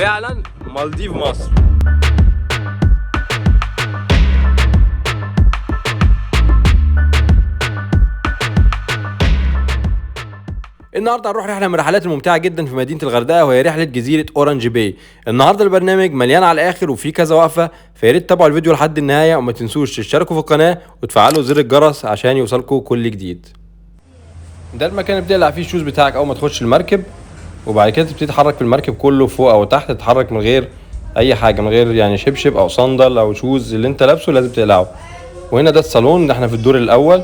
فعلا مالديف مصر. النهارده هنروح رحله من الرحلات الممتعة جدا في مدينة الغردقه، وهي رحله جزيرة اورانج باي. النهارده البرنامج مليان على الاخر وفيه كذا وقفه، فيا ريت تتابعوا الفيديو لحد النهاية، وما تنسوش تشتركوا في القناة وتفعلوا زر الجرس عشان يوصلكوا كل جديد. ده المكان اللي بتقلع فيه ال shoes بتاعك اول ما تخش المركب، وبعد كده تبتدي تتحرك في المركب كله فوق او تحت، تتحرك من غير اي حاجة، من غير يعني شبشب او صندل او shoes اللي انت لابسه لازم تقلعه. وهنا ده الصالون، ده احنا في الدور الاول،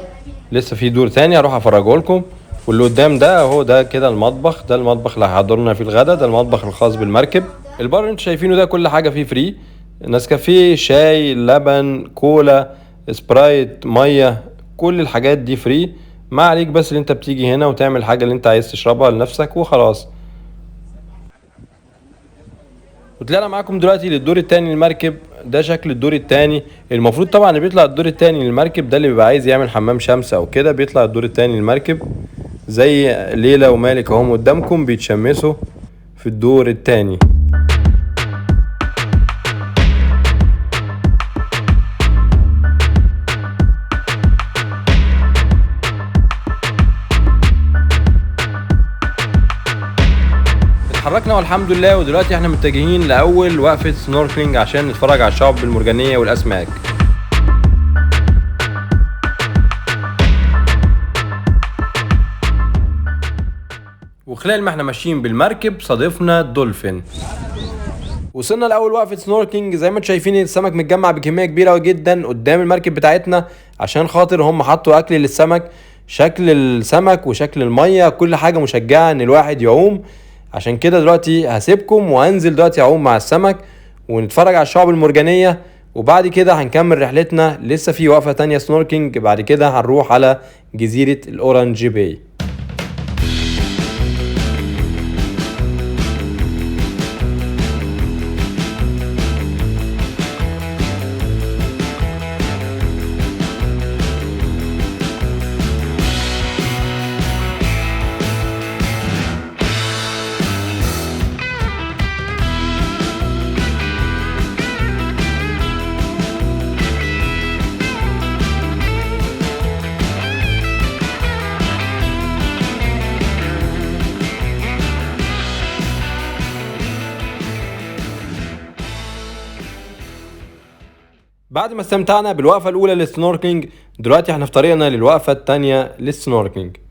لسه في دور تاني هروح افرجه لكم. واللي قدام ده اهو ده كده المطبخ، ده المطبخ اللي هيحضرنا فيه الغدا، ده المطبخ الخاص بالمركب. البار اللي انتوا شايفينه ده كل حاجة فيه free، نسكافيه، شاي، لبن، كولا، سبرايت، مية، كل الحاجات دي free. ما عليك بس اللي انت بتيجي هنا وتعمل الحاجة اللي انت عايز تشربها لنفسك وخلاص. وطلعنا معاكم دلوقتي للدور التاني للمركب. ده شكل الدور التاني. المفروض طبعا اللي بيطلع الدور التاني للمركب ده اللي بيبقى عايز يعمل حمام شمس او كده، بيطلع الدور التاني للمركب. زي ليلى ومالك اهم قدامكم بيتشمسوا في الدور التاني. اتحركنا والحمد لله، ودلوقتي احنا متجهين لاول وقفه snorkeling عشان نتفرج على الشعب المرجانيه والاسماك. وخلال ما احنا ماشيين بالمركب صادفنا الدولفين. وصلنا لاول وقفه snorkeling. زي ما انتم شايفين السمك متجمع بكمية كبيرة جدا قدام المركب بتاعتنا، عشان خاطر هم حطوا اكل للسمك. شكل السمك وشكل المية كل حاجة مشجعه ان الواحد يعوم. عشان كده دلوقتي هسيبكم وهنزل دلوقتي اعوم مع السمك ونتفرج على الشعب المرجانيه، وبعد كده هنكمل رحلتنا. لسه في وقفه تانية snorkeling، بعد كده هنروح على جزيرة الاورانج باي. بعد ما استمتعنا بالوقفة الأولى لل snorkeling، دلوقتي احنا في طريقنا للوقفة الثانية لل snorkeling.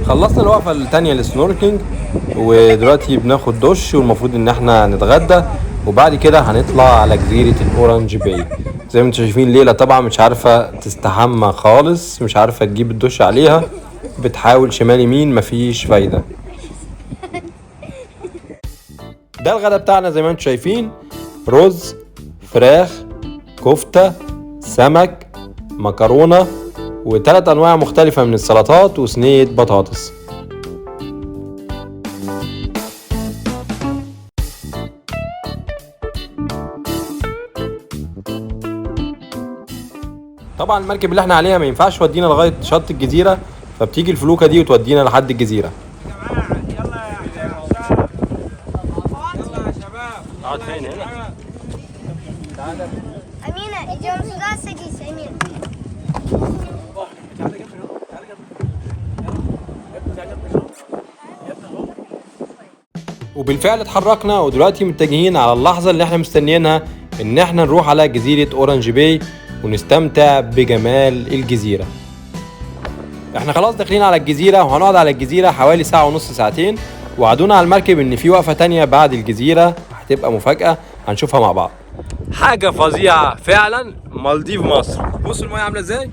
خلصنا الوقفة التانية لل snorkeling، ودلوقتي بناخد دش، والمفروض ان احنا نتغدى، وبعد كده هنطلع على جزيرة الاورانج باي. زي ما انتم شايفين ليلى طبعا مش عارفة تستحمى خالص، مش عارفة تجيب الدش عليها، بتحاول شمال يمين مفيش فايدة. ده الغدا بتاعنا زي ما انتم شايفين، رز، فراخ، كفتة، سمك، مكرونة، وثلاث انواع مختلفة من السلطات، وصينية بطاطس. طبعا المركب اللي احنا عليها ما ينفعش تودينا لغاية شط الجزيرة، فبتيجي الفلوكة دي وتودينا لحد الجزيرة. يلا يا شباب. اقعد فين هنا؟ أمينة идем сюда, садись, Амина. وبالفعل اتحركنا، ودلوقتي متجهين على اللحظة اللي احنا مستنيينها، ان احنا نروح على جزيرة اورانج باي ونستمتع بجمال الجزيرة. احنا خلاص داخلين على الجزيرة، وهنقعد على الجزيرة حوالي ساعة ونص ساعتين. وعدونا على المركب ان في وقفة تانية بعد الجزيرة هتبقى مفاجأة هنشوفها مع بعض. حاجة فظيعة فعلا، مالديف مصر. بصوا المية عاملة ازاي.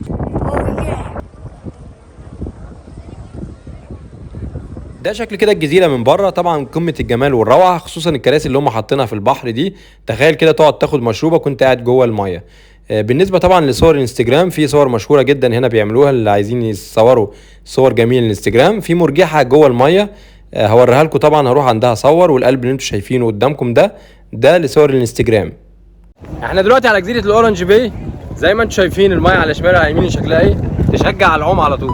ده شكل كده الجزيرة من بره، طبعا قمة الجمال والروعه، خصوصا الكراسي اللي هم حاطينها في البحر دي. تخيل كده تقعد تاخد مشروبك وانت قاعد جوه المية. بالنسبة طبعا لصور الانستجرام، في صور مشهورة جدا هنا بيعملوها اللي عايزين يصوروا صور جميلة للانستجرام. في مرجحه جوه المية هوريها لكم، طبعا هروح عندها اصور. والقلب اللي انتم شايفينه قدامكم ده لصور الانستجرام. احنا دلوقتي على جزيرة الاورنج باي، زي ما انتم شايفين المية على شمال وعلى يمين شكلها ايه، تشجع على العوم على طول.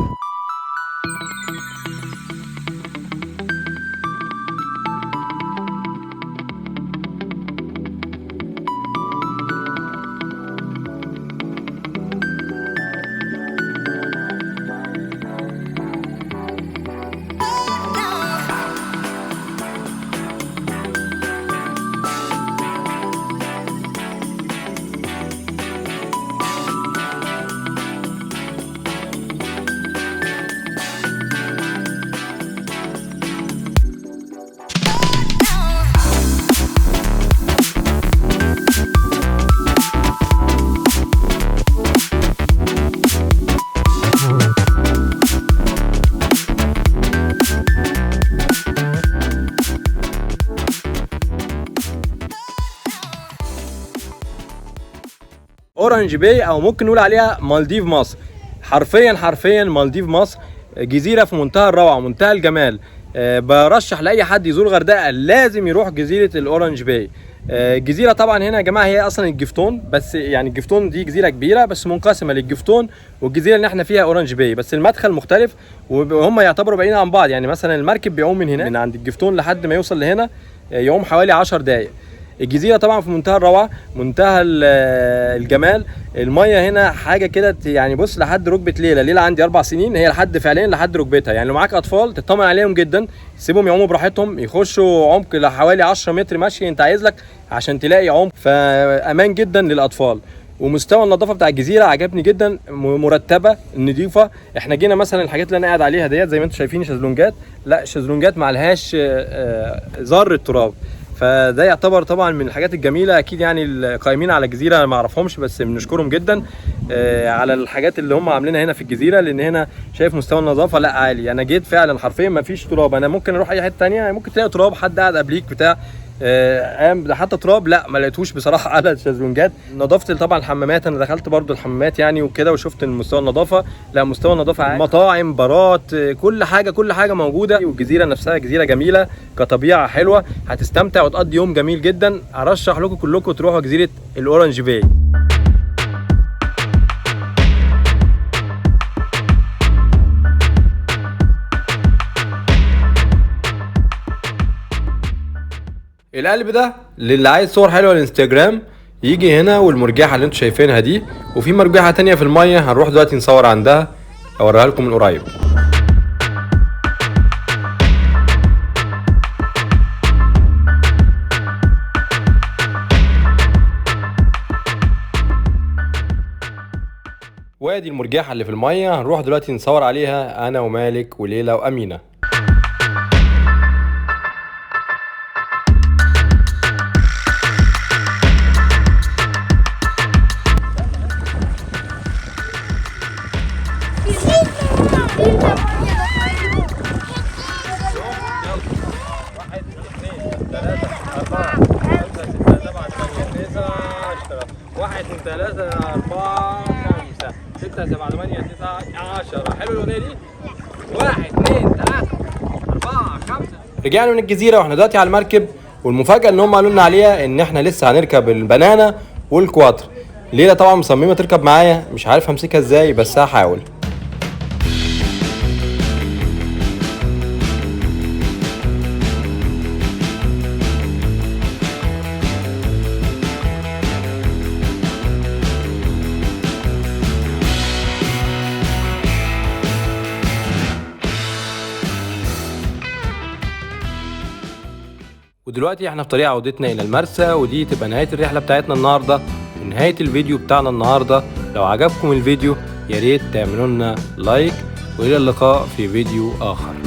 اورنج باي او ممكن نقول عليها مالديف مصر، حرفيا حرفيا مالديف مصر. جزيرة في منتهى الروعة ومنتهى الجمال. برشح لاي حد يزور الغردقه لازم يروح جزيرة الاورنج باي. الجزيرة طبعا هنا يا جماعة هي اصلا الجفتون، بس يعني الجفتون دي جزيرة كبيرة بس منقسمة للجفتون والجزيرة اللي احنا فيها اورنج باي، بس المدخل مختلف وهم يعتبروا بعيدين عن بعض. يعني مثلا المركب بيعوم من هنا من عند الجفتون لحد ما يوصل لهنا يعوم حوالي 10 دقائق. الجزيرة طبعا في منتهى الروعة، منتهى الجمال. المية هنا حاجة كده يعني بص لحد ركبه ليلى. ليلى عندي 4 سنين، هي لحد فعليا لحد ركبتها. يعني لو معاك اطفال تطمن عليهم جدا، سيبهم يعوموا براحتهم، يخشوا عمق لحوالي 10 متر مشي انت عايز لك عشان تلاقي عمق، فامان جدا للاطفال. ومستوى النظافة بتاع الجزيرة عجبني جدا، مرتبه نظيفة. احنا جينا مثلا الحاجات اللي انا قاعد عليها ديت زي ما انتم شايفين شازلونجات، لا شازلونجات ما عليهاش ذره تراب، فده يعتبر طبعا من الحاجات الجميلة. اكيد يعني القائمين على الجزيرة انا ما اعرفهمش، بس بنشكرهم جدا على الحاجات اللي هم عاملينها هنا في الجزيرة، لان هنا شايف مستوى النظافة لا عالي. انا جيت فعلا حرفيا ما فيش تراب. انا ممكن اروح اي حتة ثانية ممكن تلاقي تراب، حد قاعد قبليك بتاع قام حتى تراب، لا ما لقيتوش بصراحة على الشازلونجات. نظافة طبعا الحمامات، انا دخلت برضو الحمامات يعني وكده وشفت مستوى النظافة، لا مستوى النظافة عالي. مطاعم، بارات، كل حاجة كل حاجة موجودة. والجزيرة نفسها جزيرة جميلة كطبيعه حلوة، هتستمتع وتقضي يوم جميل جدا. ارشح لكم كلكم تروحوا جزيرة الاورنج باي. القلب ده للي عايز صور حلوة للانستجرام يجي هنا، والمرجحه اللي انتم شايفينها دي، وفي مرجحه تانية في المية هنروح دلوقتي نصور عندها اوريها لكم من قريب. وادي المرجحة اللي في المية هنروح دلوقتي نصور عليها انا ومالك وليلى وامينه. واحد اثنين ثلاثة أربعة خمسة ستة سبعة ثمانية تسعة 10. حلو الأغنية دي؟ 1 2 3 4 5. رجعنا من الجزيرة واحنا دلوقتي على المركب، والمفاجأة إن هم قالوا لنا عليها إن احنا لسه هنركب البنانة والكواتر. ليلى طبعا مصممة تركب معايا، مش عارف همسكها ازاي بس هحاول. ودلوقتي احنا في طريق عودتنا الى المرسى، ودي تبقى نهاية الرحلة بتاعتنا النهاردة ونهاية الفيديو بتاعنا النهاردة. لو عجبكم الفيديو يا ريت تعملوا لنا لايك، والى اللقاء في فيديو اخر.